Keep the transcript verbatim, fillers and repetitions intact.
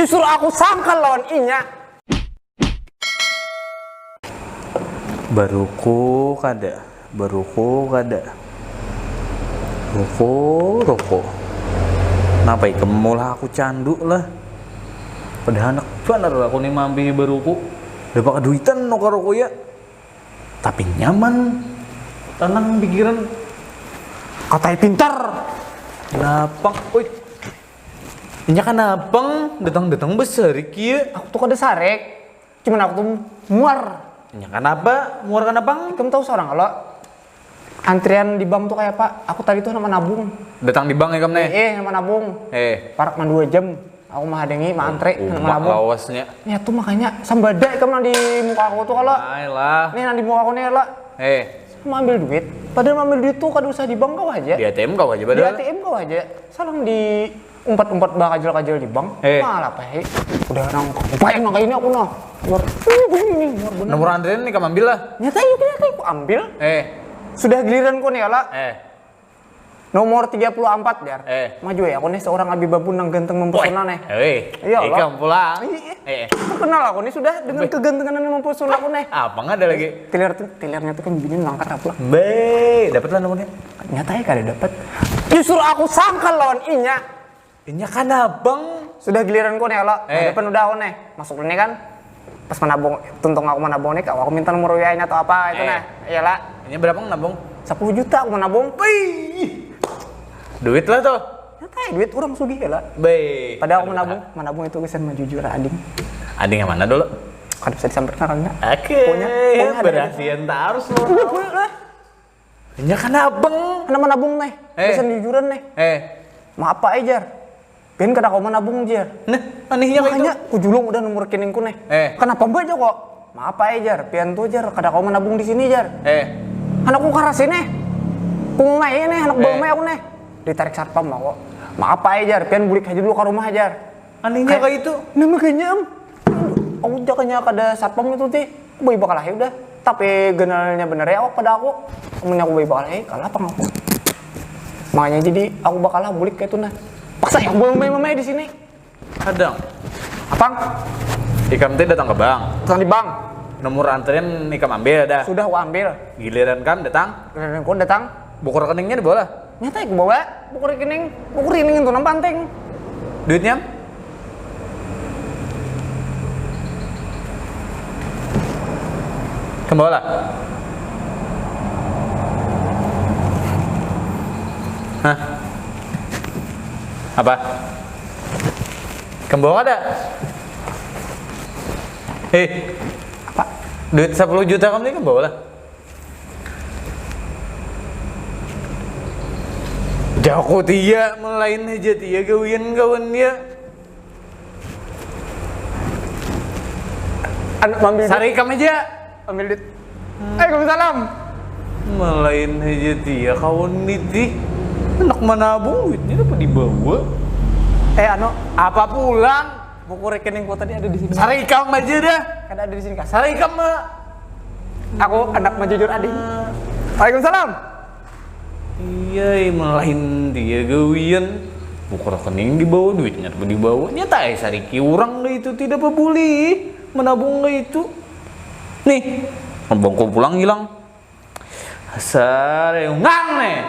Justru aku sangkal lawan inya. Baruku kada, baruku kada. Ruku, ruku. Napa ikam maulah aku candu lah. Padahal handak banar aku nih maampihi baruku. Dapat kaduitan nukar ruku ya. Tapi nyaman. Tenang pikiran. Katai pintar. Napang, oi. Inya kan napang, datang-datang besarik ya. Aku tuh kada sarik. Cuman aku tuh muar. Inya kan apa? Muar kan napang? Ikam tahu seorang kalau antrian di bank tuh kayak apa? Aku tadi tuh nama nabung. Datang di bank ikam nih? Eh, nama nabung. Eh. Parak mah dua jam. Aku mahadangi, maantre, nama nabung. Lawasnya. Ya tuh makanya sambada ikam nang di muka aku tuh kalau. Ayolah. Nih nang di muka aku nih lah. Eh. Mau ambil duit. Padahal mau ambil duit tuh kada usah di bank kau aja. Di A T M kau aja padahal. Di A T M kau aja. Salah di umpat-umpat bakajal-kajal di bank. Eh. Malah apa hei? Udah nang bayang nang kayak ini aku nah. Luar ini ini luar benar. Nomor antrian nih kamu ambil lah. Nyata yuk nyata aku ambil. Eh. Sudah giliran kau nih lah. Eh. Nomor tiga puluh empat jar. Eh. Maju ya aku nih seorang abi babun nang ganteng mempesona nih. Eh. Iya Allah. Ikam pulang. Iya. Eh. Terkenal aku nih sudah dengan kegantengan yang mempesona aku nih. Apa nggak ada lagi? Tiler tuh tilernya tuh kan begini langkat apa? Be, dapatlah nomornya. Nyata ya kada dapat. Justru aku sangkal lawan inya. Inya kan abang. Sudah giliran ku nih lo. Eh. Hadapan udah aku nih. Masuk ini kan. Pas menabung, tuntung aku menabung nih, aku minta nomor W A-nya atau apa itu eh. Nah. Iyalah. Ini berapa menabung? Sepuluh juta aku menabung. Wih. Duit lah tuh. Nyatai duit orang sugih ya lah. Baik. Padahal aku menabung, menabung itu kesan mah jujur ading. Ading yang mana dulu? Kada bisa disampaikan karena. Oke. Pokoknya, pokoknya berhasil harus lo. Iya, boleh lah. Nya kan abang. Anak menabung nih. Eh. Bisa jujuran nih. Eh. Maaf Pak Ejar. Pian kada kawa menabung jar. Nah, anehnya makanya itu. Ku julung udah nomor rekeningku nih. Eh. Kenapa mbak aja kok? Maaf Pak Ejar, pian tuh jar kada kawa menabung di sini jar. Eh. Anak ku karas ini. Ku ngai nih, anak eh. Bawah aku nih. Ditarik satpam aku. Maaf Pak Ejar, pian bulik aja dulu ke rumah ajar. Anehnya kayak itu. Nah makanya am. Aku jakanya kada satpam itu tih. Aku bagi bakalahi udah. Tapi ganalnya bener ya awak pada aku. Amunnya aku bagi bakalahi, kalah pang aku. Makanya jadi aku bakalah bulik kayak itu nah. Paksa ya aku mamai-mamai di sini. Kadang. Apang? Ikam teh datang ke bank. Datang di bank. Nomor antrian ikam ambil dah. Sudah aku ambil. Giliran kam datang. Giliran ku datang. Buku rekeningnya di bawah lah. Nyata aku bawa buku rekening. Buku rekening itu nang penting. Duitnya? Kembali lah. Hah? Apa? Kembali ada? Eh, apa? Duit sepuluh juta kamu ini kembali lah. Jaku tia melain aja tia gawian kawan dia. Anu mambil duit. Sari kam aja. Mambil duit. Waalaikumsalam. Melain aja tia kawan niti. Anak menabung duitnya dapat dibawa. Eh anu apa pulang? Buku rekening ku tadi ada di sini. Sarikam aja dah. Kada ada di sini kah? Sarikam mah. Aku anak mah jujur ading. Waalaikumsalam. Iya, malain dia gawian. Buku rekening dibawa, duitnya dibawa. Nyata ya sariki orang gak itu tidak peduli menabung gak itu. Nih, bangku pulang hilang. Sarungang nih.